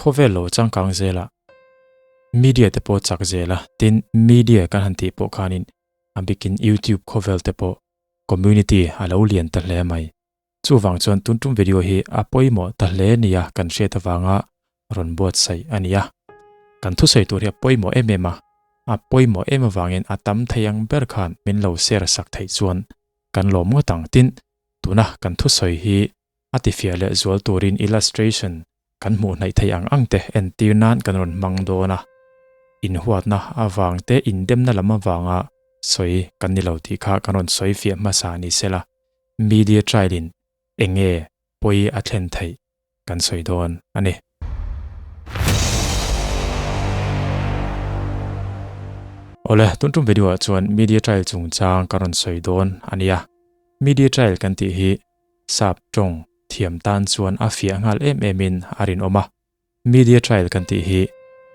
Khawvel lo changkang zela media te pawh chak zela tin media kan han tih pawh khanin a bikin YouTube khawvel te pawh community a lo lian ta hle mai. Chuvang chuan tun tum video hi a pawimawh ta hle nia kan hriat avanga rawn buatsaih a ni a. Kan thusawi tur hi a pawimawh em em a, a pawimawh em avangin a tam thei ang ber khan min lo share sak theih chuan kan lawm ngawt ang. Tin, tuna kan thusawi hi a tifiah leh zual turin illustration kan hmuh hnaih theih ang ang te entir nan kan rawn hmang dawn a, inhuatna avang te indemna lam avanga sawi kan ni lo tih kha kan rawn sawi fiah hmasa ni sela, media trial in enge pawi a thlen theih kan sawi dawn a ni. Awle, tun tum video ah chuan media trial chungchang ka rawn sawi dawn a nia. Media trial kan tih hi Sap tawng thiam tan chuan a fiah nghal em em in a rinawm a. Media trial kan tih hi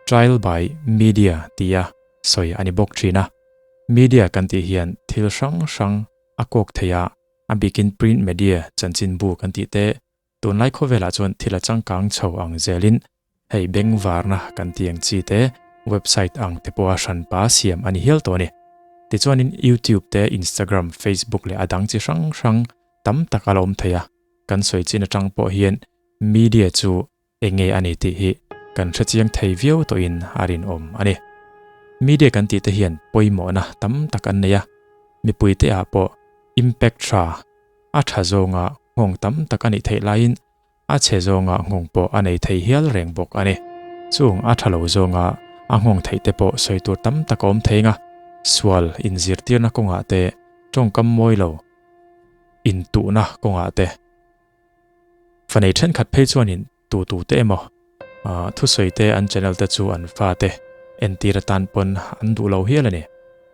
trial by media tia sawi a ni bawk thin a. Media kan tih hian thil hrang hrang a kawk thei a, a bikin print media chanchinbu kan tih te tunlai khawvelah chuan thil a changkang chho ang zelin hei bengvarna kan tih ang chi te website ang te pawha hranpa siam a ni hial tawh a ni. Tichuanin YouTube te, Instagram, Facebook leh a dang chi hrang hrang tam tak a la awm thei a, kan sawi chin atang pawh hian media chu eng nge a ni tih hi kan hre chiang thei viau tawhin a rinawm a ni. Media kan tih te hian pawimawhna tam tak an nei a, mipuite ah pawh impact tha a tha zawnga nghawng tam tak a nih theih laiin a chhe zawnga nghawng pawh a nei thei hial reng bawk a ni. Chung a tha lo zawnga a nghawng theih te pawh sawi tur tam tak a awm thei nga, sual inzirtirna kawngah te tawngkam mawi lo intuhna kawngah te fanei thenkhat phei chuanin tu tu te emaw thusawi te an channel te chu an fa te entir atan pawn an duh lo hial a ni.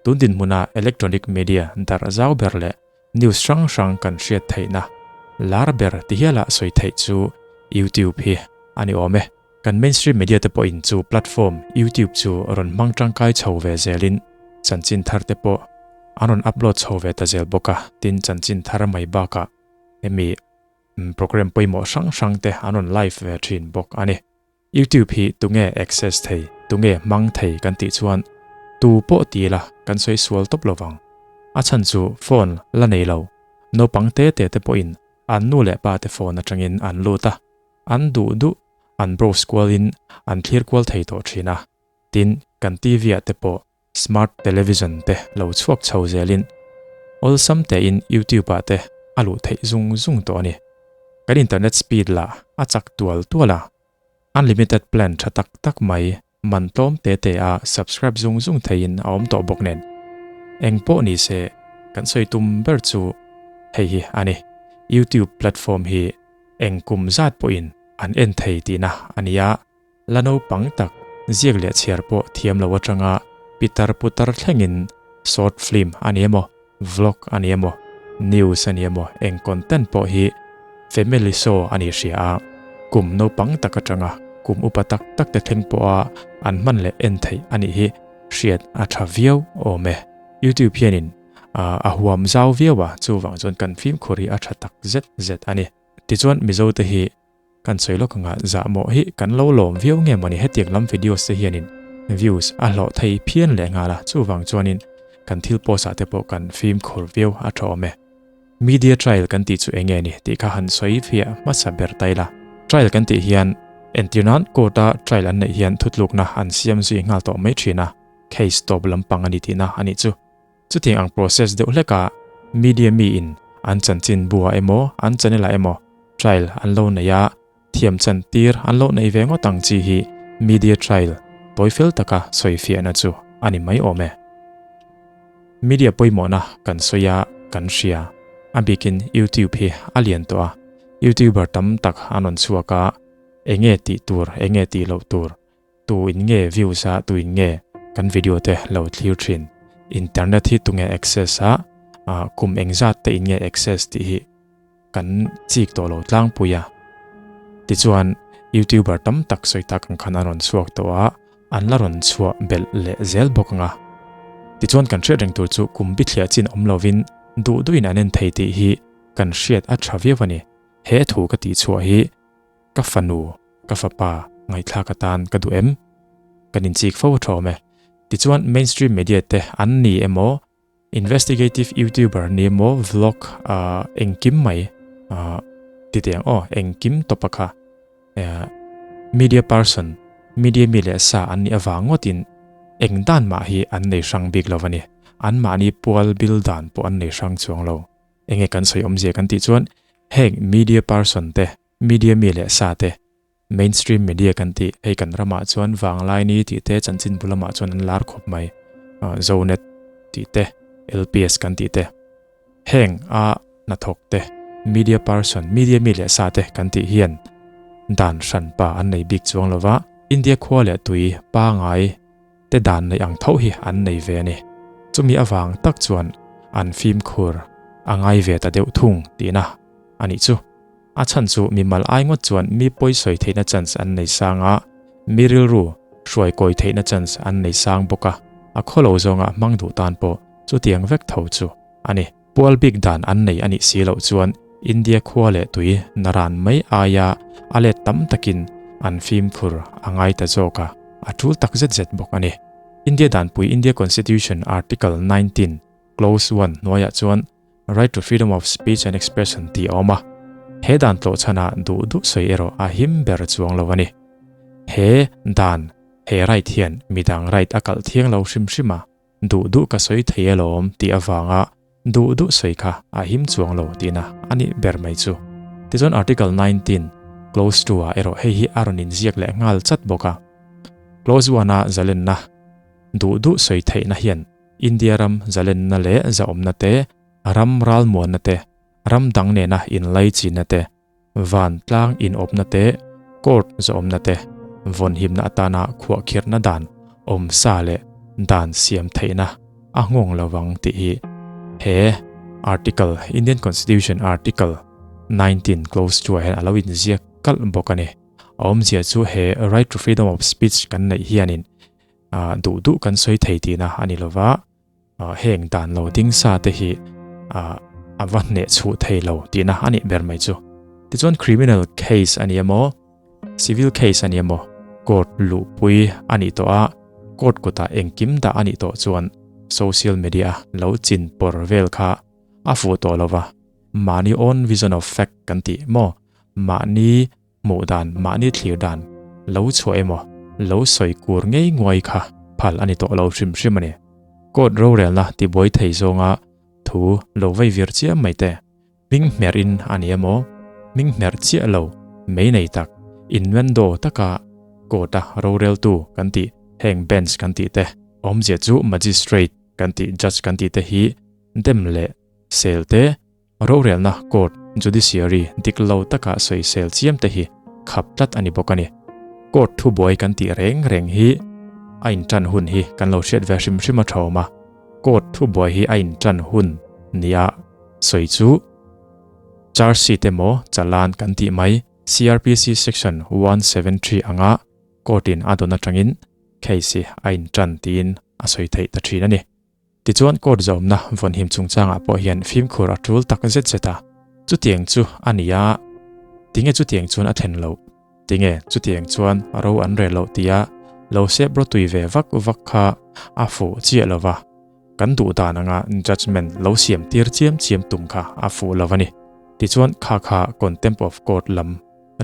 Tun dinhmuna electronic media darh zau ber leh news hrang hrang kan hriat theihna lar ber ti hiala sawi theih chu YouTube hi a ni awm e. Kan mainstream media te pawhin chu platform YouTube chu rawn hmang tangkai chho ve zelin chanchin thar te pawh an rawn upload chho ve ta zel bawk a, tin chanchin thar mai bakah hemi program pawimawh hrang hrang te an rawn live ve thin bawk a ni. YouTube hi tunge access thei, tunge hmang thei kan tih chuan tu pawh ti ila kan sawi sual tawp lo vang. A chhan chu phone la nei lo, naupang te te te pawhin an nu leh pa te phone atangin an lut a, An duh duh an browse kualin an thlir kual thei tawh thin a, tin kan TV ah te pawh smart television te lo chhuak chho zelin awlsam tein YouTube ah te a luh theih zung zung tawh a ni. Kan internet speed lah a chak tual tual a, unlimited plan tha tak tak mai man tlawm te te a subscribe zung zung theiin a awm tawh bawk nen. Eng pawh ni se kan sawi tum ber chu hei hi a ni, YouTube platform hi Eng kum zat pawhin an en thei tihna a ni a, la naupang tak ziak leh chhiar pawh thiam lo atanga pitar putar thlengin short film a ni emaw, vlog a ni emaw, news a ni emaw eng content pawh hi family show a ni hria a, kum naupang tak atanga kum upa tak tak te thleng pawha an hman leh en theih a nih hi hriat a tha viau awm e. YouTube hianin A huam zau viau a, chuvang chuan kan fimkhur hi a tha tak zet zet a ni. Tichuan Mizo te hi kan sawi lawk anga zahmawh hi kan lo lawm viau nge mawni hetiang lam videos te hianin views a hlawh thei phian leh nghal a, chuvang chuanin kan thil post ah te pawh kan fimkhur viau a tha awm e. Media trial kan tih chu eng nge ni tih kha han sawi fiah hmasa ber ta ila. Trial kan tih hian entir nan court a trial an neih hian thutlukna an siam zui nghal tawh mai thin a, case tawp lampang a ni tihna a nih chu. Chutiang ang process deuh hlekah media miin an chanchin buah emaw an channel ah emaw trial an lo nei a, thiam chan tir an lo nei ve ngawt ang chi hi media trial tawi fel taka sawi fiahna chu a ni mai awm e. Media pawimawhna kan sawi a, kan hria. A bikin YouTube hi a lian tawh a, YouTuber tam tak an rawn chhuak a, enge tih tur enge tih loh tur Tu in nge views a tu in nge kan video te lo thlir thin. Internet hi tunge access a, kum engzat te in nge access tih hi kan chik tawh lo tlangpui a. Tichuan youtuber tam tak sawi tak ang khan an rawn chhuak tawh a, an la rawn chhuah belh leh zel bawk ang a. Tichuan kan hriat reng tur chu kum bithliah chin awm lovin duh duhin an en thei tih hi kan hriat a tha viau a ni. He thu ka tih chhuah hi ka fanu, ka fapa. ngaihthlak atan ka duh em? Kan inchik fo a thawm e. Tichuan mainstream media te an ni emaw, investigative youtuber ni emaw, vlog engkim mai ti teh ang aw, engkim tawpa kha media person, media mi leh sa an nih avang ngawtin eng dan mah hi an nei hrang bik lo a ni. Anmahni pual bil dan pawh an nei hrang chuang lo. Enge kan sawi awmzia kan tih chuan heng media person te, media mi leh sa te, mainstream media kan tih hei kan ramah chuan Vanglaini tih te chanchinbu lamah chuan an lar khawp mai, Zonet tih te, LPS kan tih te. Heng a hnathawk te, media person, media mi leh sa te kan tih hian dan hranpa an nei bik chuang lova, India khua leh tui pangai te dan neih ang tho hi an nei ve a ni. Chumi avang tak chuan an fimkhur a ngai ve ta deuh thung tihna a nih chu. A chhan chu mimal ai ngawt chuan mi pawi sawi theihna chance an nei sang a, mi rilru hruai kawi theihna chance an nei sang bawk a, a khawlo zawnga hmang duh tan pawh chutiang vek tho chu a ni. Pual bik dan an nei a nih si loh chuan India khua leh tui naran mai aia a let tam takin an fimkhur a ngai ta zawk a, a tul tak zet zet bawk a ni. India danpui India Constitution Article 19 Clause 1 hnuaiah chuan Right to freedom of speech and expression tih a awm a, he dan tlawh chhanah duh duh sawi erawh a him ber chuang lo a ni. He dan, he right hian midang right a kalh thiang lo hrim hrim a, duh duh ka sawi thei alawm tih avanga duh duh sawi kha a him chuang lo tihna a nih ber mai chu. Tichuan Article 19, Clause 2 ah erawh hei hi a rawn inziak leh nghal chat bawk a. Clause 1 a zalenna duh duh sawi theihna hian India ram zalenna leh zahawmna te, ram ralmuanna te, ram dang nena inlaichinna te, vantlang inawpna te, court zahawmna te, vawnhimna atana khuahkhirhna dan awmsa leh dan siam theihna a nghawng lovang tih hi he article, Indian Constitution Article 19 clause 2 ah hian a lo inziak kalh bawk a ni. A awmzia chu he right to freedom of speech kan neih hianin duh duh kan sawi thei tihna a ni lova, heng dan lo ding sa te hi a va hneh chhuh thei lo tihna a nih ber mai chu. Tichuan criminal case a ni emaw, civil case a ni emaw, court luhpui a nih tawh a, court kutah engkim dah a nih tawh chuan social media lo chin pawr vel kha a fuh tawh lova, mahni own vision of fact kan tih maw, mahni Hmuh dan, mahni thlir dan lo chhuah emaw, lo sawi kur ngei nguai kha phal a ni tawh lo hrim hrim a ni. Court rorelna tibuai thei zawnga thu lo vei vir chiam mai te, hming hmerh in a ni emaw, hming hmerh chiah lo mei nei tak, innuendo taka court-a roreltu kan tih heng bench kan tih te, awmzia chu magistrate kan tih judge kan tih te hi dem leh sel te, Rorelna court, judiciary, dik lo taka sawisel chiam te hi khap tlat a ni bawk a ni. Court thubuai kan tih reng reng hi a intan hun hi kan lo hriat ve hrim hrim a tha awm a. Court thubuai hi a intan hun nia sawi chu charge sheet emaw challan kan tih mai CRPC section 173 anga court in a dawn atangin case hi a intan tiin a sawi theih ta thin a ni. Tichuan court zawmna vawnhim chungchangah pawh hian fimkhur a tul tak zet zet a, chutiang chu a ni a, tinge chutiang chuan a thlen loh, tinge chutiang chuan ro an rel loh tia lo sep rawtui ve vak vak kha a fuh chiah lo va, kan duh dan anga judgement lo siam tir chiam chiam tum kha a fuh lo a ni. Tichuan kha kha contempt of court lam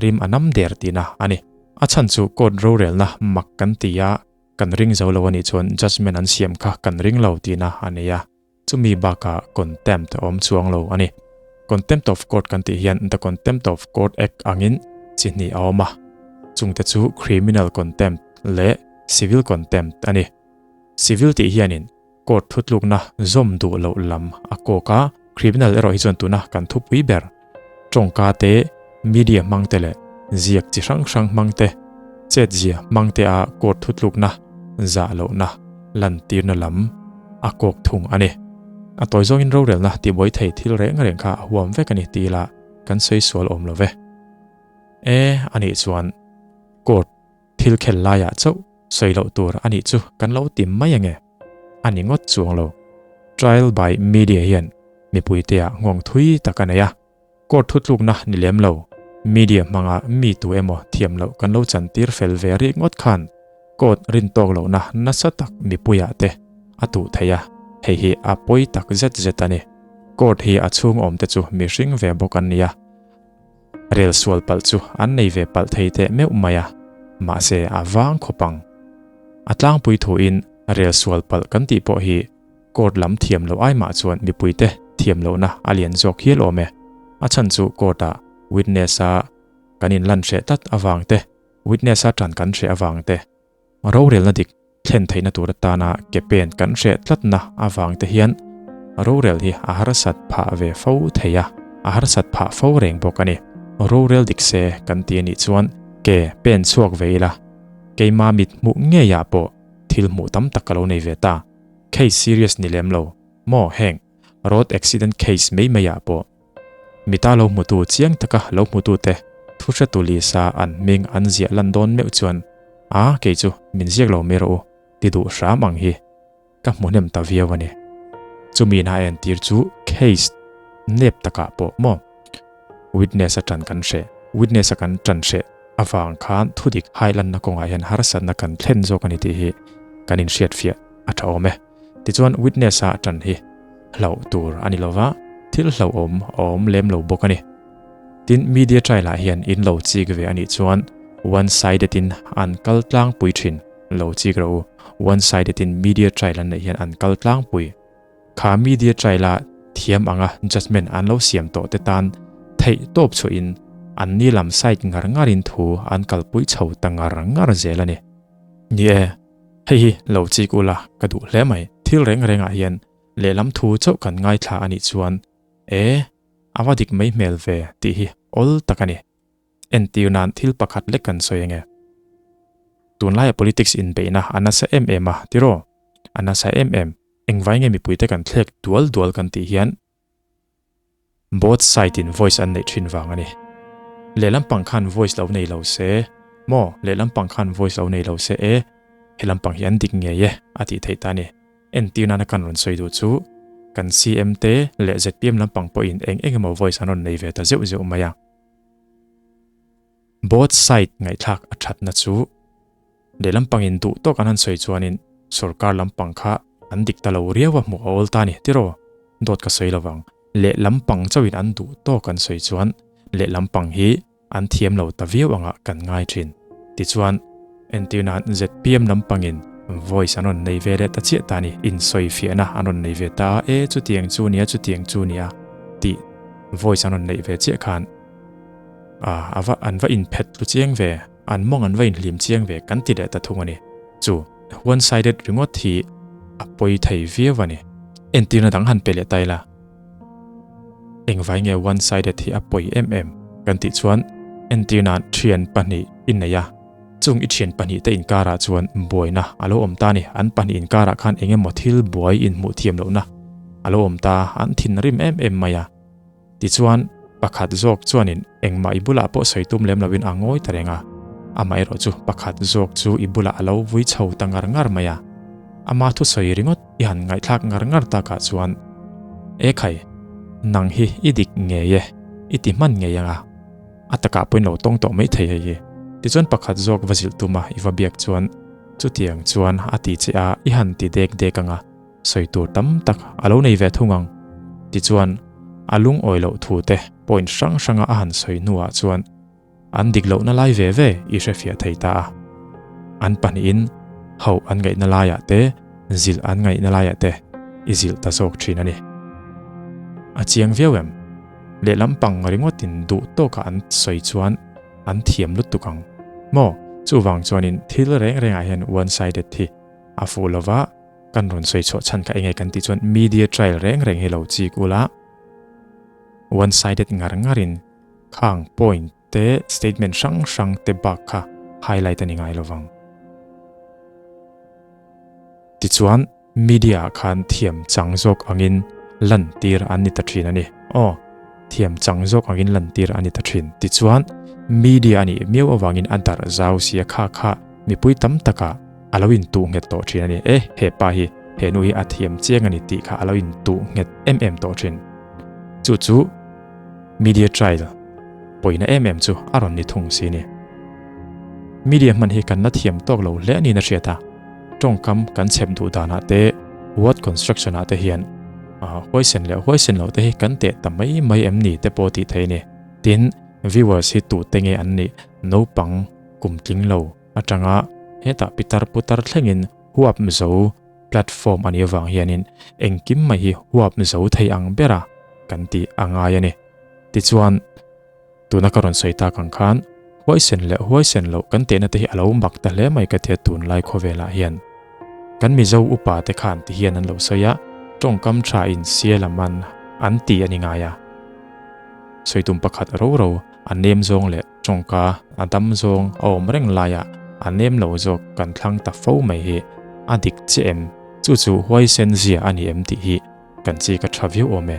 rim a nam der tihna a ni. A chhan chu court rorelna mak kan ti a, Kan ring zo lo a nih chuan judgement an siam kha kan ring lo tihna a nei a, chumi bakah contempt a awm chuang lo a ni. Contempt of court kan tih hian The Contempt of Court Act angin chi hnih a awm a, chungte chu criminal contempt leh civil contempt a ni. Civil tih hianin court thutlukna zawm duh loh lam a kawk a, criminal erawh hi chuan tuna kan thupui ber tawngka te, media hmang te leh ziak chi hrang hrang hmang te, chetzia hmang te a court thutlukna zah lohna lantirna lam a kawk thung a ni. A tawi zawngin rorelna tibuai thei thil reng reng kha a huam vek a ni tih lah kan sawi sual awm lo ve. E, anih chuan court Thil khel laiah chauh sawi loh tur a nih chu kan lo ti mai ange. A ni ngawt chuang lo. Trial by media hian mipuiteah nghawng thui tak a nei a. Court thutlukna ni lem lo. Media hmanga mi tu emaw thiam loh kan lo chantir fel ve rikngawt khan court rin tawk lohna nasa tak mipuiah te a tuh thei a, hei hi a pawi tak zet zet a ni. Court hi a chhung awmte chu mihring ve bawk an ni a, rel sual palh chu an nei ve palh thei teh meuh mai a, mahse a vang khawp ang. A tlangpui thuin rel sual palh kan tih pawh hi Court lam thiam loh ai mah chuan mipuite thiam lohna a lian zawk hial awm e. A chhan chu court-ah witness-a kan inlan hreh tlat avang te, witness-a tan kan hreh avang te, rorelna dik thlen theihna tur atana ke pen kan hreh tlatna avang te hian rorel hi a harsat phah ve fo thei a, a harsat phah fo reng bawk a ni. Rorel dik se kan ti a nih chuan ke pen chhuak ve ila, keima mit hmuh ngeiah pawh thil hmuh tam tak ka lo nei ve ta. Case serious ni lem lo maw heng road accident case mai mai ah pawh mita lo hmutu chiang taka lo hmutu te thu hretu lisa an hming an ziah lan dawn meuh chuan a kei chu min ziak lo mai rawh u ti duh hram ang hi ka hmu hnem ta viau a ni. Chumi na entir chu case nep takah pawh maw witness a tan kan hreh witness a kan tan hreh avang khan thudik hailanna kawngah hian harsatna kan thlen zawk a ni tih hi kan inhriatfiah a tha awm e. Tichuan witness a tan hi hlauh tur a ni lova, thil hlauhawm a awm lem lo bawk a ni. Tin, media trial ah hian in lo chik ve a nih chuan one sided in an kal tlangpui thin lo chik rawh u. One sided in media trial an neih hian an kal tlangpui. Kha media trial a thiam anga judgement an lo siam tawh te tan theih tawp chhuah in an ni lam side ngar ngar in thu an kalpui chho ta ngar ngar zel a ni. Ni e. Hei hi lo chik ula ka duh hle mai. Thil reng rengah hian lehlam thu chauh kan ngaithla a nih chuan e, a va dik mai hmel ve tih hi awl tak a ni. Entir nan thil pakhat lek kan sawi ange. Tunlaia politics inbeihna a nasa em em a, tiraw? A nasa em em. Engvai nge mipuite kan thlek dual dual kan tih hian Both side in voice an neih thin vang a ni. Lehlam pang khan voice lo nei lo se, maw lehlam pang khan voice lo nei lo se e, helam pang hi an dik ngei e a tih theih ta a ni. Entir nana kan rawn sawi duh chu kan CM te leh zpm lampang pawhin eng eng emaw voice an rawn nei ve ta zeuh zeuh mai a. Both side ngaihthlak a thatna chu Lehlam pangin duh tawk an han sawi chuanin sorkar lampang kha an dik ta lo riau a hmuh a awl ta a ni tiraw? Dawt ka sawi lovang. Lehlam pang chauhin an duh tawk an sawi chuan lehlam pang hi an thiam lo ta viau angah kan ngai thin. Tichuan, entir nan zpm lampangin voice an rawn nei ve leh ta chiah ta a ni, insawifiahna an rawn nei ve ta a, e chutiang chu nia chutiang chu nia tih voice an rawn neih ve chiah khan a va an va inphet tlu chiang ve. An mawng an va inhlim chiang ve kan ti leh ta thung a ni. Chu one sided ringawt hi a pawi thei viau a ni. Entirna dang han pe leh ta ila. Engvai nge one sided hi a pawi em em kan tih chuan entirna'n thian pahnih i nei a, chung i thian pahnih te inkarah chuan buaina a lo awm ta a ni. An pahnih inkarah khan eng emaw thil buai inhmuh thiam lohna a lo awm ta a, an thinrim em em mai a. Tichuan, pakhat zawk chuanin engmah i bulah pawh sawi tum lem loin a ngawi ta reng a. Amaherawh chu pakhat zawk chu i bulah a lo vui chho ta ngar ngar mai a. Ama thusawi ringawt i han ngaihthlak ngar ngar takah chuan, E khai, nang hi i dik ngei e, i ti hman ngei ang a. A takah pawhin lo tawng tawh mai thei hei hi. Tichuan pakhat zawk va zilh tuma i va biak chuan chutiang chuan a ti che a, i han ti dek dek ang a. Sawi tur tam tak a lo nei ve thung ang. Tichuan, a lungawi loh thu te point hrang hranga a han sawi hnuah chuan an dik lohna lai ve ve i hrefiah thei ta a. An pahnihin hauh an ngaihna laiah te, zilh an ngaihna laiah te i zilh ta zawk thin a ni. A chiang viau em? Lehlam pang ringawtin duh tawka an sawi chuan an thiam lutuk ang maw? Chuvang chuanin thil reng rengah hian one-sided hi a fuh lova, Kan rawn sawi chhuah chhan kha enge kan tih chuan media trial reng reng hi lo chik ula, one sided ngar ngarin khang point te statement hrang hrang te bak kha highlight a ni ngai lovang. Tichuan media ah khan thiam chang zawk angin lantir an ni ta thin a ni. Aw, thiam chang zawk angin lantir a ni ta thin. Tichuan media a nih miau avangin a darh zau sia kha kha mipui tam takah a lo intuh nghet tawh thin a ni. E, he pa hi, he nu hi a thiam chiang a ni tih kha a lo intuh nghet em em tawh thin. Chu chu media trial Pawina em em chu a rawn ni thung si ni. Media hman hi kan la thiam tawk lo hle niin a hriat a, tawngkam kan chhep duh danah te, word construction ah te hian huaisen leh huaisen loh te hi kan teh ta mai mai em ni te pawh tih theih a ni. Tin, viewers hi tute nge an nih naupang kum tling lo atanga hetah pitar putar thlengin huap zo platform a nih avang hianin engkim mai hi huap zo thei ang bera kan tih a ngai a ni. Tichuan, tuna ka rawn sawi tak ang khan, huaisen leh huaisen loh kan tehna te hi a lo mak ta hle mai ka tia tunlai khawvelah hian. Kan Mizo upa te khan ti hian an lo sawi a, tawngkam tha in sial a man an ti a ni ngai a. Sawi tum pakhat ro ro a nem zawng leh tawngka a dam zawng a awm reng laiah a nem lo zawk kan thlang ta fo mai hi a dik chiah em? Chu chu huaisen zia a ni em tih hi Kan chi ka tha viau awm e.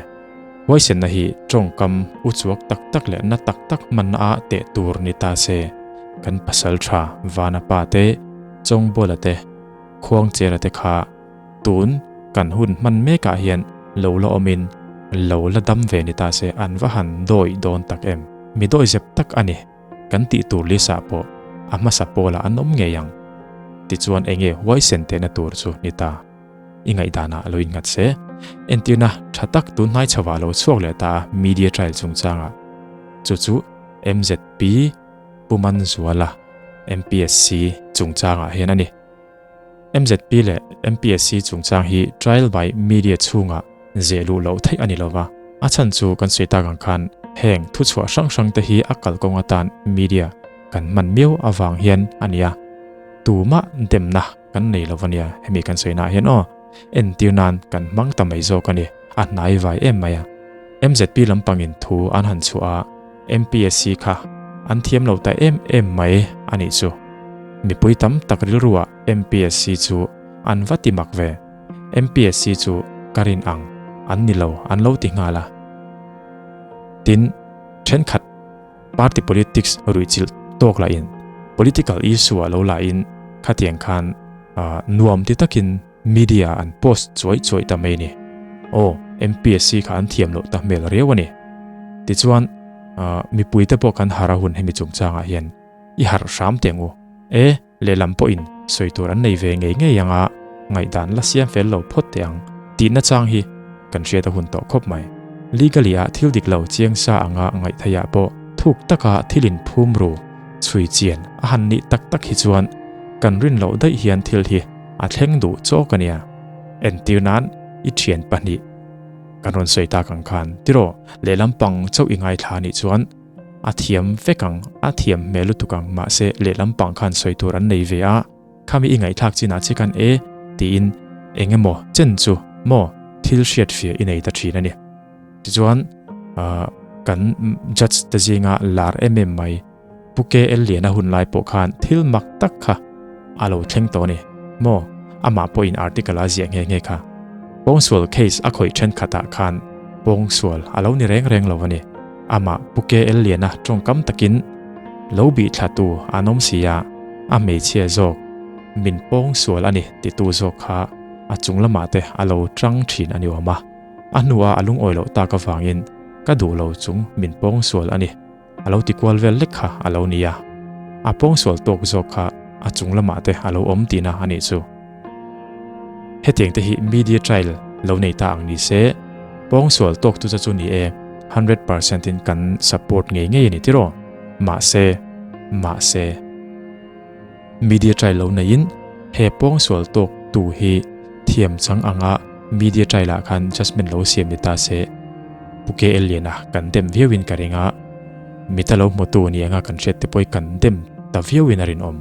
Huaisenna hi tawngkam u chuak tak tak leh na tak tak hmanna ah teh tur ni ta se, kan pasal tha Vana pa te, Chawngbawla te, Khuangchera te kha tun kan hun hman mek ah hian lo la awm in lo la dam ve ni ta se an va han dawih dawn tak em. Mi dawih zep tak a ni. Kan tih tur list ah pawh a hmasa pawl ah an awm ngei ang. Tichuan enge huaisen tehna tur chu ni ta. I ngaihdanah a lo innghat se. Entirna tha tak tunhnai chhovah a lo chhuak leh ta a media trial chungchangah. Chu chu MZP Pu Manzuala MPSC chungchangah hian a ni. MZP leh MPSC chungchang hi trial by media chhungah zeh luh loh theih a ni lova. A chhan chu kan sawi tak ang khan heng thuchhuah hrang hrang te hi a kalkawng atan media kan hman miau avang hian a ni a. Tumah demna Kan nei lo ania, hemi kan sawi naah hian aw, entir nan kan hmang ta mai zawk a ni, a hnai vai em mai a. MZP lampangin thu an han chhuah a, MPSC kha an thiam lo ta em em mai a nih chu. Mipui tam tak rilruah MPSC chu an va ti mak ve, MPSC chu ka rin ang an ni lo an lo ti nghal a. Tin, thenkhat. Party politics ruihchilh tawk lahin political issue ah lo lahin khatiang khan nuam ti takin media an post chuai chuai ta mai a ni. Aw, MPSC kha an thiam loh ta hmel riau a ni. Tichuan, mipuite pawh kan harh a hun hemi chungchangah hian i harh hram teh ang u. E! Lehlam pawhin sawi tur an nei ve ngei ngei anga ngaihdan la siam fel lo phawt teh ang tihna chang hi kan hriat a hun tawh khawp mai. Legally ah thil dik lo chiang sa anga ngaihtheiah pawh thuk taka thil in phum ru chhui chian a han nih tak tak hi chuan kan rin loh daih hian thil hi a thleng duh chawk a nia. Entir nan i thian pahnih kan rawn sawi tak ang khan tiraw lehlam pang chauh i ngaithla nih chuan A thiam vek ang, a thiam hmel lutuk ang, mahse lehlam pang khan sawi tur an nei ve a, khami i ngaihthlak chinah che khan e tiin eng emaw chen chu maw thil hriat fiah i nei ta thin a ni. Tichuan kan judge te zinga lar em em mai Pu KL Liana hun lai pawh khan thil mak tak kha a lo thleng tawh a ni maw, amah pawhin article a ziah nghe nghe kha. Pawngsual case a khawih thenkhatah khan pawngsual a lo ni reng reng lo a ni. Amah Pu KL Liana tawngkam takin lo bih thlatu an awm si a, a hmeichhia zawk min pawngsual a ni titu zawk kha a chung lamah te a lo tang thin a ni awm a. A hnuah a lungawi loh tak avangin ka duh lo chung min pawngsual a ni a lo ti kual vel lek kha a lo ni a. A pawngsual tawk zawk kha a chung lamah te a lo awm tihna a nih chu. Hetiang te hi media trial lo nei ta ang ni se, pawngsual tawk tu cha chu ni e, 100% in kan support ngei ngei a ni tiraw? Mahse, mahse, media trial lo neiin he pawngsual tawk tu hi thiam chang anga media trial ah khan judgement lo siam ni ta se, Pu KL Liana kan dem viau in ka ring a, mita lo hmutu ni anga kan hriat te pawh hi kan dem ta viau in a rinawm.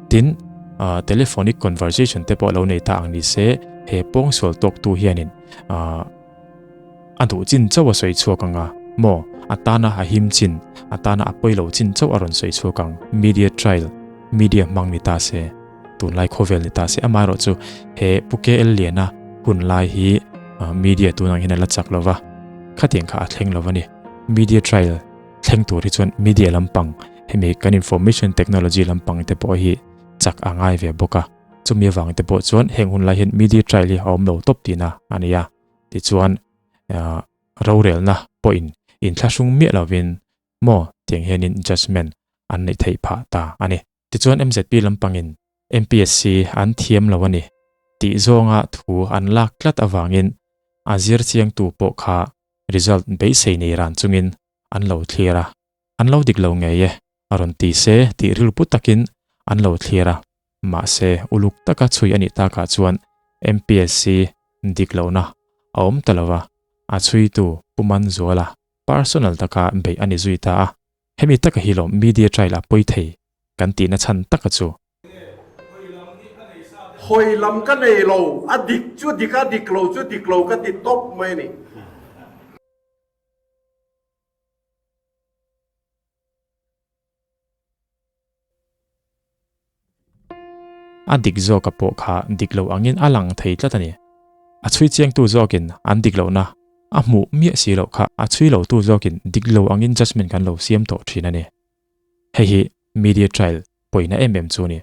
Tin, telephonic conversation te pawh lo nei ta ang ni se, he pawngsual tawktu hianin a duh chin chauh a sawi chhuak ang a, maw? A tana a him chin, a tana a pawi lo chin chauh a rawn sawi chhuak ang. Media trial, media hmang ni ta se, tunlai khawvel ni ta se, amaherawhchu he Pu KL Liana hunlai hi media tunang hian a la chak lo va, khatiang kha a thleng lo a ni. Media trial thleng tur hi chuan media lampang, hemi kan information technology lampang te pawh hi chak a ngai ve bawk a, chumi avang te pawh chuan heng hun lai hian media trial hi a awm lo tawp tihna a ni a, tichuan rorelna pawhin inthlahrung miah lovin maw. Tiang hianin judgement an neih theih phah ta a ni. Tichuan MZP lampangin MPSC an thiam lo a ni tih zawnga thu an lak tlat avangin a zir chiangtu pawh kha result beisei nei ran chungin an lo thlir a, an lo dik lo ngei e a rawn ti se tih rilpu takin an lo thlir a, mahse uluk taka chhui a nih takah chuan MPSC dik lohna a awm ta lo va, a chhuitu Pu Manzuala personal taka beih a ni zui ta a, hemi taka hi lawm media trial a pawi thei kan tihna chhan taka chu. Hawi lam ka nei lo, a dik chu dik a, dik lo chu dik lo ka ti tawp mai a ni. A dik zawka pawh kha dik lo angin a lang thei tlat a ni. A chhui chiangtu zawkin an dik lohna a hmuh miah si loh kha a chhui lotu zawkin dik lo angin judgement kan lo siam tawh thin a ni. Hei hi media trial pawina em em chu a ni.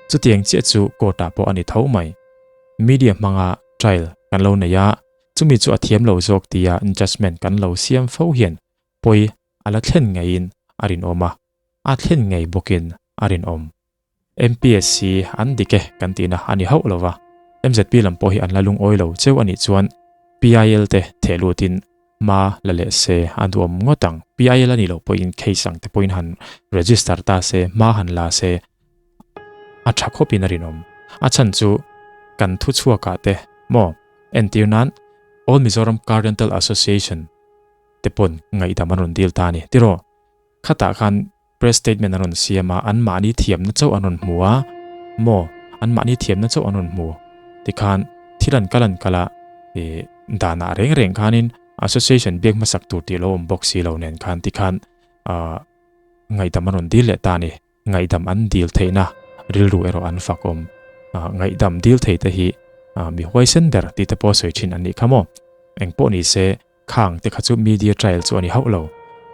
Chutiang chiah chu court ah pawh a ni tho mai. Media hmanga trial kan lo nei a, chumi chu a thiam lo zawk tia judgement kan lo siam fo hian pawi a la thlen ngeiin a rinawm a, a thlen ngei bawkin a rinawm. MPSC an dik e kan tihna a ni hauh lo va, MZP lam pawh hi an la lungawi lo cheu a nih chuan PIL te theh lutin hma la leh se a duhawm ngawt ang. PIL a nih loh pawhin case ang te pawhin han register ta se, hma han la se a tha khawpin a rinawm. A chhan chu kan thuchhuakah te maw entir nan All Mizoram Car Rental Association te pawn ngaihdam an rawn dil ta a ni. Tiraw, khatah khan press statement an rawn siam a, anmahni thiamna chauh an rawn hmu a, maw, anmahni thiamna chauh an rawn hmu. Tikhan thil an kal an kal a, ih danah reng reng khanin association biak hmasak tur tih lo awm bawk si lo nen khan tikhan ah ngaihdam an rawn dil leh ta a ni. Ngaihdam an dil theihna rilru erawh an fak awm. Ngaihdam dil thei te hi mi huaisen ber tih te pawh sawi thin an nih kha maw? Eng pawh ni se, khang te kha chu media trial chu a ni hauh lo.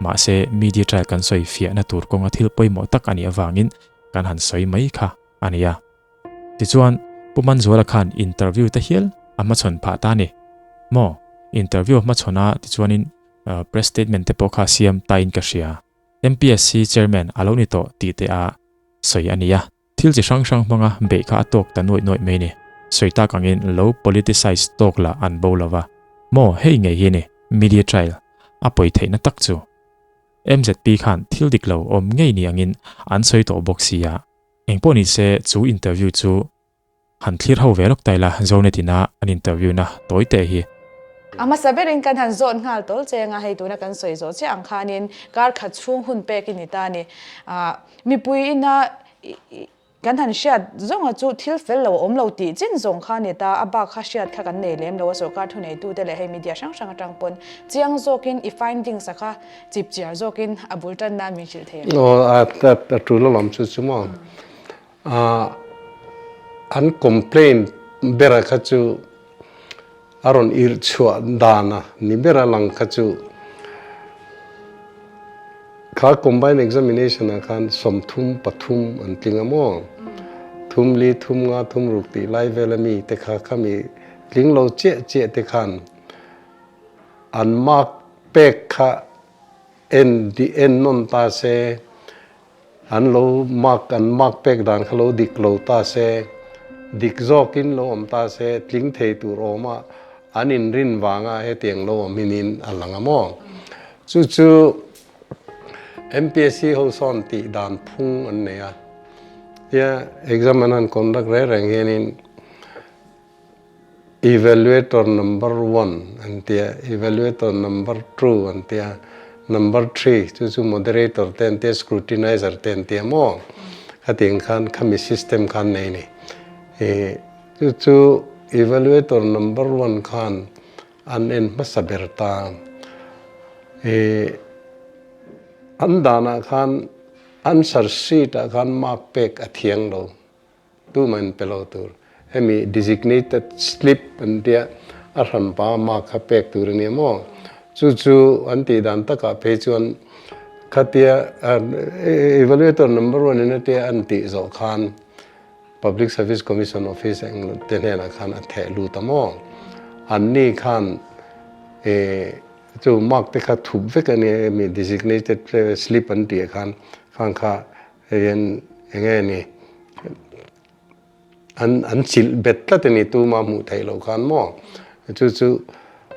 Mahse, media trial kan sawi fiahna tur kawnga thil pawimawh tak a nih avangin kan han sawi mai kha a ni a. Tichuan, Pu Manzuala khan interview te hial a hmachhawn phah ta a ni. Maw? Interview a hmachhawn a, tichuanin press statement te pawh kha siam tain ka hria. MPSC Chairman a lo ni tawh tih te a sawi a ni a. Thil chi hrang hrang hmanga beih kha a tawk ta nuaih nuaih mai ni. Sawi tak angin lo politicize tawk lah an bo lova. Maw hei ngei hi ni media trial a pawi theihna tak chu. MZP khan thil dik lo awm ngei ni angin an sawi tawh bawk si a. Engpawh ni se chu interview chu Han thlir ho ve lawk ta ila, Zonet ina an interview na tawi teh hi. A hmasa berin kan han zawt nghal tawl cheng a, hei tuna kan sawi zawh chiah ang khanin kar khat chhung hun pek i ni ta a ni. Mipui ina kan han hriat zawnga chu thil fel lo a awm lo tih chin zawng kha a ni ta, a bak kha hriat kha kan nei lem lo a, sorkar thuneitute leh hei media hrang hrang atang pawn chiang zawkin i findings a kha chipchiar zawkin a bul tan nan min hrilh thei ang. Aw, a tul alawm chu chu maw. An complaint bera kha chu a rawn irh chhuah dan a ni bera lang kha chu kha combined examination ah khan 33 an tling a maw? Thum li thum nga thum ruk tih lai vel ami te kha khami tling lo chiah chiah te khan an mark pek kha en en nawn ta se. An lo mark an mark pek dan kha lo dik lo ta se, dik zawkin lo awm ta se, tling thei tur awm a, an inrin vanga hetiang lo awm hinin a lang a maw? Chu chu MPSC ho sawn tih dan phung an nei a, tia exam an han conduct reng reng hianin Evaluator number one an tia, evaluator number two an tia, number three chu chu moderator te an tia, scrutinizer te an tia maw? Khatiang khan khami system khan nei ni. Ih chu chu evaluator number one khan an en hmasa ber ta. Ih an danah khan answer sheet ah khan mark pek a thiang lo. Tuman pe lo tur. Hemi designated slip an tia a hranpa mark kha pek tur a nia maw? Chu chu an tih dan takah phei chuan khatia evaluator number one in a tia an tih zawh khan Public Service Commission office eng te hnenah khan a theh lut a maw? Anni khan. Chu mark te kha thup vek a nia hemi designated slip an tih ah khan khang kha hei hian eng nge ni an an chilh bet tlat a ni tuma hmuh theih loh khan maw chu chu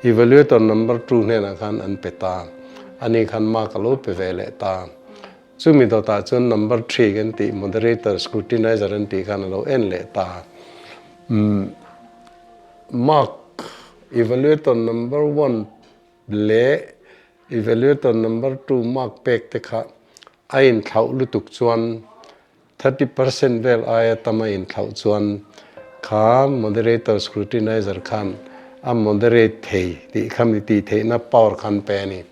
evaluator number two hnenah khan an pe ta ani khan mark a lo pe ve leh ta chumi dawtah chuan number three kan tih moderator scrutinizer an tih khan a lo en leh ta umm. Mark, Evaluator number one leh Evaluator number two mark pek te kha a inthlauh lutuk chuan 30% vel aia tam a inthlauh chuan kha moderator scrutinizer khan a moderate thei tih kha mi tih theihna power khan pe a ni.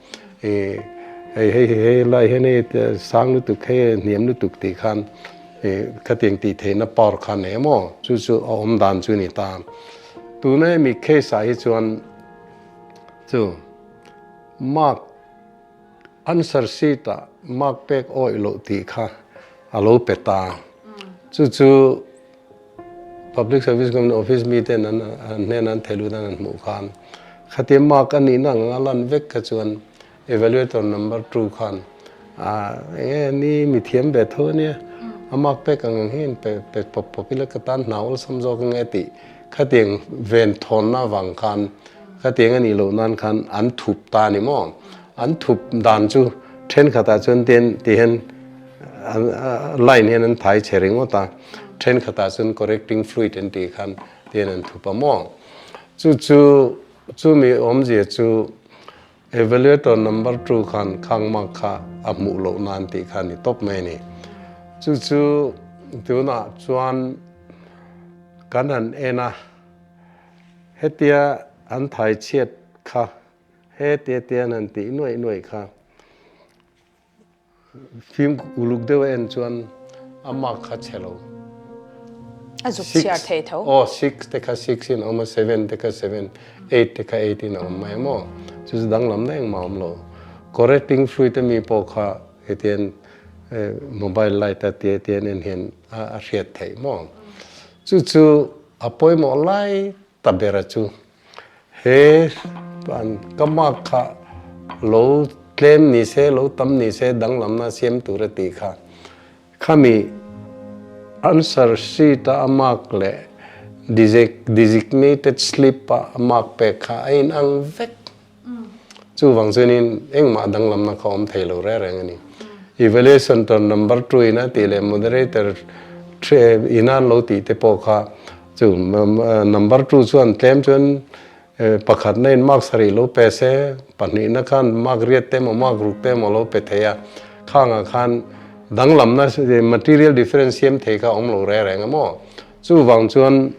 Hei hei hei lai hian hei sang lutuk hei hniam lutuk tih khan Khatiang tih theihna power kha nei maw? Chu chu a awm dan chu ni ta. Tuna hemi case ah hi chuan chu mark answer sheet ah mark pek awih loh tih kha a lo pe ta. Chu chu Public Service Commission office mi ten an hnena an theilut an han hmuh khan khatia mark a nihna ang anga lan vek kha chuan Evaluator number two khan ah enge ni mi thiam ve tho ania a mark pek ang ang hian pe pe pawp pawp ila ka tan hna awlsam zawk ange tih khatiang ven thawnna avang khan khatiang a nih loh nan khan an thup ta a ni maw an thup dan chu thenkhatah chuan ten ti hian line hian an thai che ringawt a thenkhatah chuan correcting fluid an tih khan ti hian an thup a maw chu chu chumi awmzia chu Evaluator number two khan khang mark kha a hmuh loh nan tih kha a ni tawp mai a ni. Chu chu tunah chuan kan han en a, hetia an thai chhiat kha hetia tia an han tih nuaih nuaih kha, Fim uluk deuh a en chuan a mark kha chhe lo. A zuk chhiar thei tho. Aw six te kha six in a awm a, seven te kha seven, eight te kha eight in a awm mai a maw. Chu chu danglam na engmah a awm lo. Correcting fluid a mi pawh kha hetian mobile light a tia tian en hian a hriat theih maw. Chu chu a pawimawh lai ta ber a chu. He an ka mark kha lo tlem ni se, lo tam ni se danglamna siam tur a tih kha. Khami answer sheet a a mark leh designated slip a a mark pek kha a inang vek. Chuvang chuanin engmah danglamna kha awm thei lo reng reng a ni. Evaluation tur number two ina tih leh moderator ina an lo tih te pawh kha chu number two chuan tlem chuan pakhatna in mark sarih lo pe se, pahnihna khan mark riat te emaw mark ruk te emaw lo pe thei a, khangah khan danglamna material difference siam thei kha a awm lo reng reng a maw. Chuvang chuan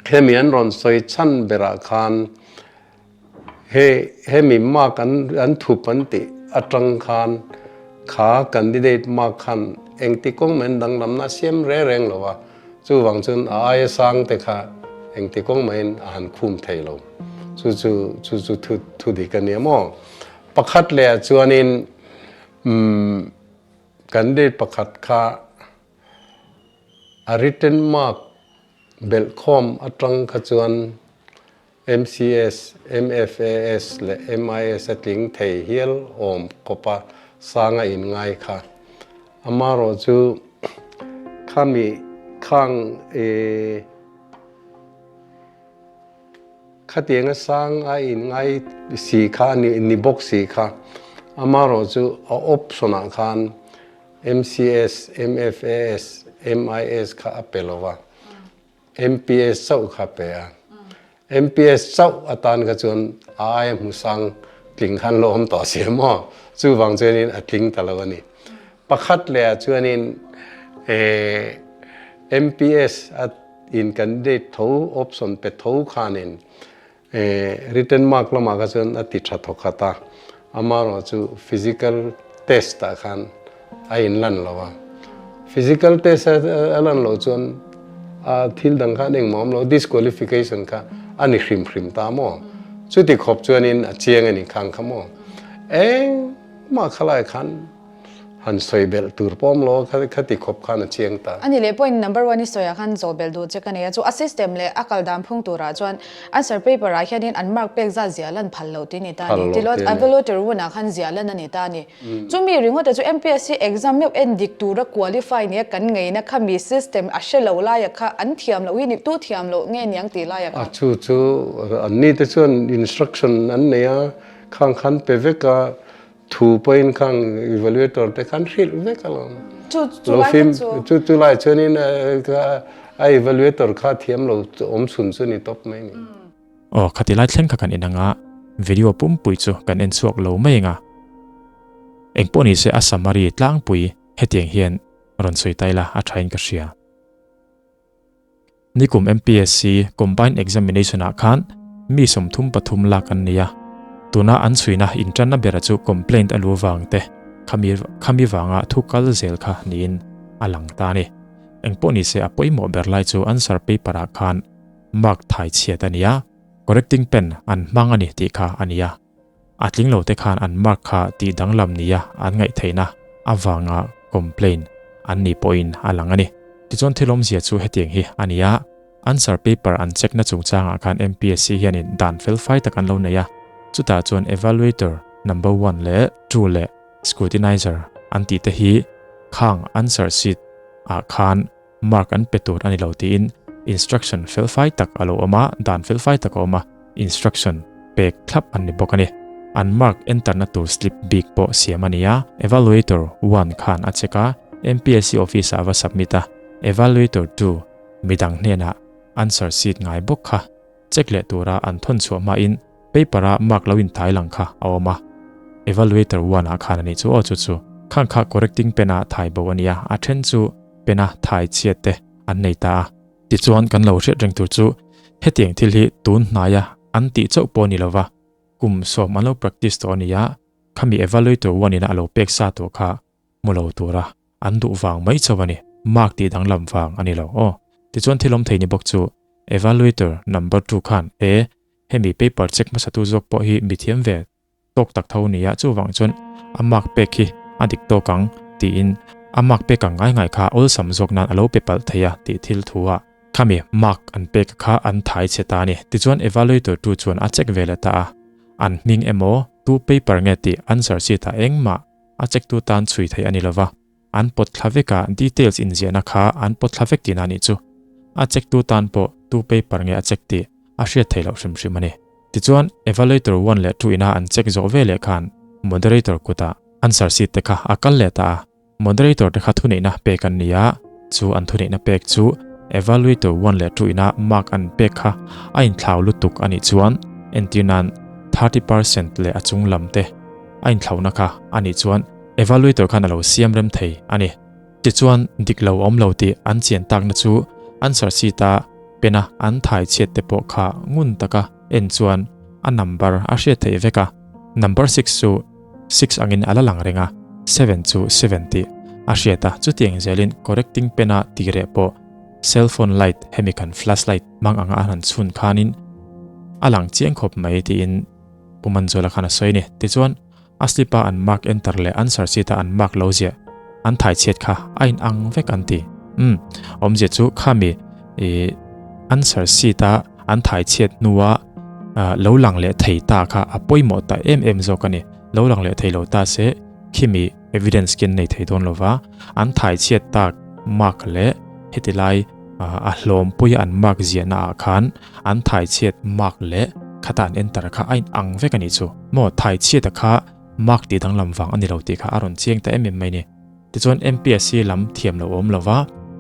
hemi an rawn sawi chhan berah khan He hemi mark an an thup an tih atang khan kha candidate mark khan engti kawng mai an danglamna a siam reng reng lo a, chuvang chuan a aia sang te kha engti kawng maiin a han khum thei lo. Chu chu chu chu thu thu dik a nia maw? Pakhat leh ah chuanin umm candidate pakhat kha a written mark belhkhawm atang kha chuan MCS, MFAS leh MIS a tling thei hial awm khawpa sang a inngai kha. Amaherawh chu khami khang e khatianga sang a inngai si kha a ni bawk si kha. Amaherawh chu a option ah khan MCS, MFAS, MIS kha a pe lo va. MPS chauh kha pe a. MPS chauh atan kha chuan a aia hmu sang tling khan lo awm tawh si a maw? Chuvang chuanin a tling ta lo a ni. Pakhat leh ah chuanin MPS a in candidate tho option pe tho khanin Written mark lamah kha chuan a ti tha thawk khat a, amaherawh chu physical test ah khan a inlan lo a. Physical test a lan loh chuan a thil dang khan engmah awm lo, disqualification kha a ni hrim hrim ta maw? Chuti khawp chuanin a chiang a ni khang kha maw? Engmah khalai khan. Han sawi belh tur pawm lo a khati khawp khan a chiang ta. A ni leh point number one i sawiah khan zawh belh duh che ka nei a, chu a system leh a kal dan phung turah chuan answer paper ah hianin an mark pek zat ziah lan phal loh tih a ni ta a ni. Tilawt evaluator hunah khan ziah lan a ni ta a ni. Chumi ringawt te chu MPSC exam meuh en dik tura qualify nia kan ngeina kha mi system a hre lo laia kha an thiam loh hi ni, tu thiam loh nge niang tih laia kha. A chu chu an ni te chuan instruction an nei a, khang khan pe vek a, Thu pawhin khang evaluator te khan hrilh vek alawm. Chu chu lai kha chu. Chu chu lai chuanin a evaluator kha thiam lo awm chhun chu ni tawp mai ni. Aw khati lai thleng kha kan en anga video pumpui chu kan en chhuak lo mai anga. Engpawh nise a summary tlangpui hetiang hian rawn sawi ta ila a thain ka hria. Nikum MPSC Combined Examination-ah khan mi 33 lak an nei a, tuna an chhuina intanna bera chu complaint a lu vang te khami khami vanga thu kal zel kha niin a lang ta a ni. Engpawh nise a pawimawh ber lai chu answer paper-ah khan mark thai chhiat a ni a, correcting pen an hmang a ni tih kha a ni a. A tling lo te khan an mark kha tih danglam nia an ngaih theihna avanga complain an nih pawhin a lang a ni. Tichuan thil awmzia chu hetiang hi a ni a, answer paper an check na chungchangah khan MPSC hianin dan felfai tak an lo nei a, chutah chuan evaluator number one leh two leh scrutinizer an tih te hi khang answer sheet ah khan Mark an pe tur a ni lo tiin instruction felfai tak a lo awm a, dan felfai tak a awm a, instruction pek thlap an ni bawk a ni. An mark enterna tur slip bik pawh siam a ni a, evaluator one khan a check a, MPSC office ah a va submit a, evaluator two midang hnenah answer sheet ngai bawk kha check leh tura an thawn chhuah hmain paper-a mark lo inthai lang kha a awm a, evaluator one ah khan a nih chu aw chu chu khang kha correcting pen-a thai bo a nia, a then chu pen-a thai chhiat te an nei ta a. Tichuan kan lo hriat reng tur chu hetiang thil hi tun hnaia an tih chauh pawh a ni lova, kum sawm an lo practice tawh a nia, khami evaluator one ina a lo pek sa tawh kha hmu lo tura an duh vang mai chauh a ni, mark tih danglam vang a ni lo aw. Tichuan thil awm thei ni bawk chu evaluator number two khan e hemi paper check hmasatu zawk pawh hi mithiam ve tawk tak tho nia chuvang chuan a mark pek hi a dik tawk ang tiin a mark pek ang ngai ngai kha awlsam zawk nan a lo pe palh thei a tih thil thu ah khami mark an pek kha an thai chhe ta a ni. Tichuan evaluator tu chuan a check ve leh ta a, an hming emaw tu paper nge tih answer sheet ah engmah A check tu tan chhui theih a ni lova, an pawt thla vek a, details inziahna kha an pawt thla vek tihna a nih chu. A check tu tan pawh tu paper nge a check tih a hriat theih loh hrim hrim a ni. Tichuan, evaluator one leh two ina an check zawh ve leh khan moderator kutah answer sheet te kha a kal leh ta a, moderator te kha thuneihna pek an ni a, chu an thuneihna pek chu evaluator one leh two ina mark an pek kha a inthlau lutuk a nih chuan entirnan 30% leh a chung lam te a inthlauhna kha a nih chuan evaluator khan a lo siam rem thei a ni. Tichuan, dik lo awm lo tih an chian takna chu answer sheet-a pena an thai chhiat te pawh kha ngun taka en chuan a number a hriat theih vek a, number six chu six angin a la lang reng a, seven chu seven tih a hriat a, chutiang zelin correcting pen-a tih reh pawh cell phone light hemi kan flashlight hmang anga a han chhun khanin a lang chiang khawp mai tiin Pu Manzuala khan a sawi a ni. Tichuan, a slip-a an mark enter leh answer sheet-a an mark lo ziah an thai chhiat kha a inang vek an ti. Umm, awmzia chu khami ih answer sheet-a an thai chhiat hnua lo lang leh thei ta kha a pawimawh ta em em zawk a ni. Lo lang leh thei lo ta se khimi evidence khi an nei thei dawn lo va, an thai chhiat tak mark leh heti lai a hlawm puia an mark ziahna ah khan an thai chhiat mark leh khata an enter kha a in ang vek a nih chu maw thai chhiata kha mark tih danglam vang a ni lo tih kha a rawn chiang ta em em mai ni. Tichuan MPSC lam thiam lo awm lo va,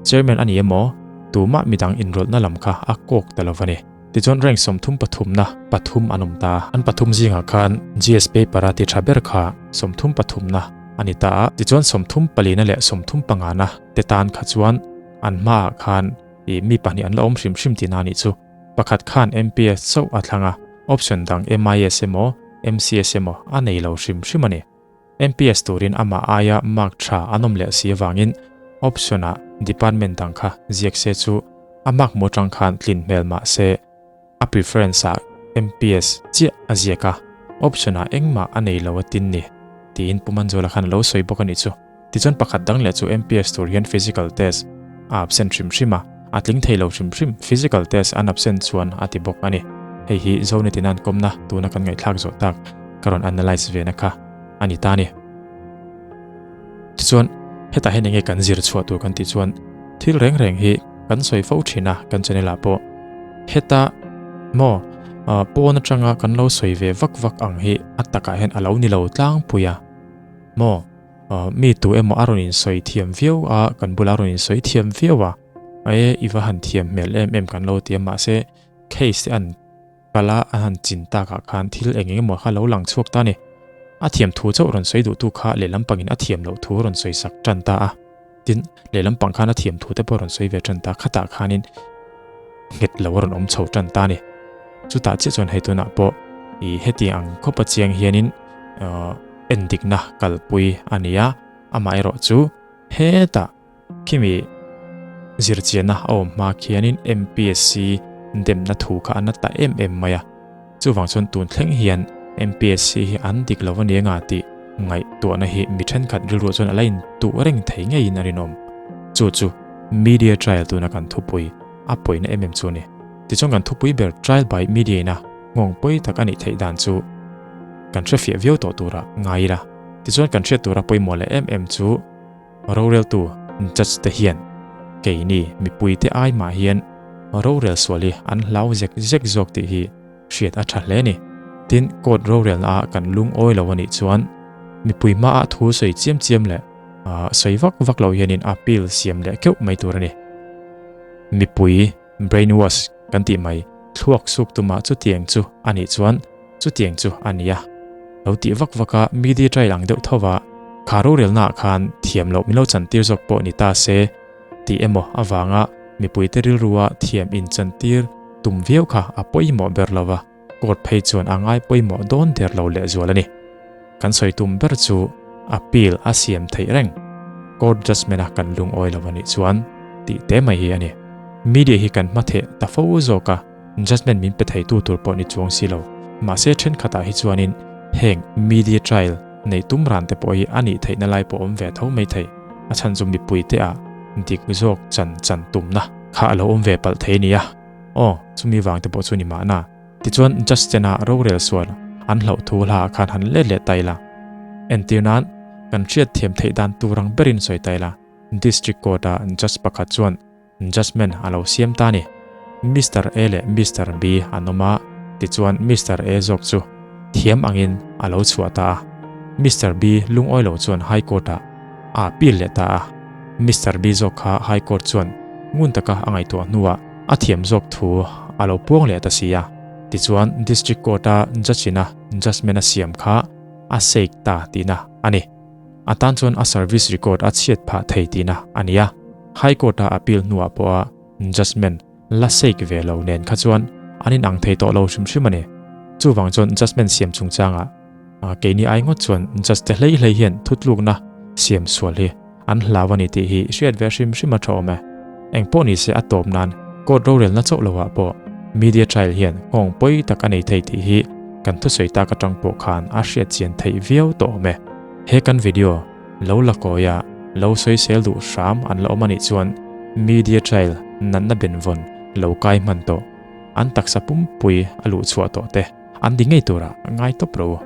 chairman a ni emaw tumah midang inrawlhna lam kha a kawk ta lo va ni. Tichuan rank 33 na pathum an awm ta a, an pathum zingah khan GS paper a ti tha ber kha 33 na a ni ta a, tichuan 34 na leh 35 na te tan kha chuan an hmaah khan ih mi pahnih an la awm hrim hrim tihna a nih chu. Pakhat khan MPS chauh a thlang a, option dang MIS emaw MCS emaw a nei lo hrim hrim a ni. MPS turin amah aia mark tha an awm leh si avangin option ah department dang kha ziak se chu a mark hmu atang khan tlin hmel mah se a preference ah MPS chiah a ziak a, option ah engmah a nei lo a tin ni tiin Pu Manzuala khan a lo sawi bawk a nih chu. Tichuan pakhat dang leh chu MPS tur hian physical test a absent hrim hrim a, a tling thei lo hrim hrim, physical test an absent chuan a ti bawk a ni. Hei hi Zonet-in an kawmna tuna kan ngaihthlak zawh tak ka rawn analyse ve na kha a ni ta a ni. Tichuan hetah hian enge kan zir chhuah tur kan tih chuan thil reng reng hi kan sawi fo thin a kan channel ah pawh heta maw pawn atanga kan lo sawi ve vak vak ang hi a takah hian a lo ni lo tlangpui a maw mi tu emaw a rawn insawi thiam viau a kan bula rawn insawi thiam viau a e i va han thiam hmel em em kan lo ti a mahse case te an Kal a a han chin takah khan thil eng eng emaw kha lo lang chhuak ta a ni. A thiam thu chauh rawn sawi duhtu kha lehlam pangin a thiam loh thu rawn sawi sak tan ta a. Tin, lehlam pang khan a thiam thu te pawh rawn sawi ve tan ta. Khatah khanin nghet lo a rawn awm chho tan ta a ni. Chutah chiah chuan hei tunah pawh i heti ang khawpa chiang hianin endikna kalpui a ni a, amaherawh chu hetah Khimi zirchianna a awm hma khianin MPSC demna thu kha a na ta em em mai a. Chuvang chuan tun thleng hian MPSC hi an dik lo a ni anga tih ngaihtuahna hi mi thenkhat rilruah chuan a la intuh reng thei ngeiin a rinawm. Chu chu media trial tuna kan thupui a pawina em em chu a ni. Tichuan kan thupui ber trial by media ina nghawng pawi tak a nih theih dan chu kan hrefiah viau tawh tura ngai ila. Tichuan kan hriat tura pawimawh leh em em chu Roreltu judge te hian keini mipuite ai mah hian rorel sual hi an hlau zek zek zawk tih hi hriat a tha hle ni. Tin, court rorelna ah kan lungawi lo a nih chuan mipui hmaah thu sawi chiam chiam leh sawi vak vak lo hianin appeal siam leh keuh mai tur a ni. Mipui brainwash kan tih mai thluak suk tumah chutiang chu a nih chuan Chutiang chu a nia. Lo tih vak vak a media trial ang deuh tho va, kha rorelnaah khan thiam loh min lo chantir zawk pawh ni ta se tih emaw avanga mipuite rilrua thiam inchantir tum viau kha a pawimawh ber lo va, court phei chuan a ngai pawimawh dawn der lo lehzual a ni. Kan sawi tum ber chu appeal a siam theih reng. Court judgement a kan lungawi lo a nih chuan tih te mai hi a ni. Media hi kan hmatheh ta fo zawk a. Judgement min pe theitu tur pawh ni chuang si lo. Mahse thenkhatah hi chuanin heng media trial neih tum ran te pawh hi a nih theihna lai pawh awm ve tho mai thei. A chhan chu mipui te ah dik zawk chan chan tumna kha a lo awm ve palh thei nia. Aw, chumi vang te pawh chu ni mahna. Tichuan judge chena rorel sual an hlauh thu hla ah khan han let leh ta ila. Entir nan kan hriat thiam theih dan tur ang berin sawi ta ila. District Court ah judge pakhat chuan Judgement a lo siam ta ni. Mister A leh Mister B an awm a, tichuan Mister A zawk chu thiam angin a lo chhuah ta a. Mister B lungawi lo chuan High Court-ah a appeal leh ta a. Mister B zawk kha High Court chuan ngun taka a ngaihtuah hnuah a thiam zawk thu a lo puang leh ta si a. Tichuan District Court-a judge-ina judgement a siam kha a shake ta tihna a ni. A tan chuan a service record a chhiat phah thei tihna a ni a, High Court-a appeal hnuah pawha judgement la shake ve lo nen kha chuan an inang thei tawh lo hrim hrim a ni. Chuvang chuan judgement siam chungchangah keini ai ngawt chuan judge te hlei hlei hian thutlukna siam sual hi an hlau a ni tih hi hriat ve hrim hrim a tha awm e. Engpawh nise a tawp nan court rorelna chauh lovah pawh media trial hian nghawng pawi tak a nei thei tih hi kan thusawi tak atang pawh khan a hriat chian theih viau tawh awm e. He kan video lo la kawi a lo sawisel duh hram an la awm anih chuan media trial natna benvawn lo kai hman tawh an taksa pumpui a luhchhuah tawh te an ti ngei turah ngai tawp ro.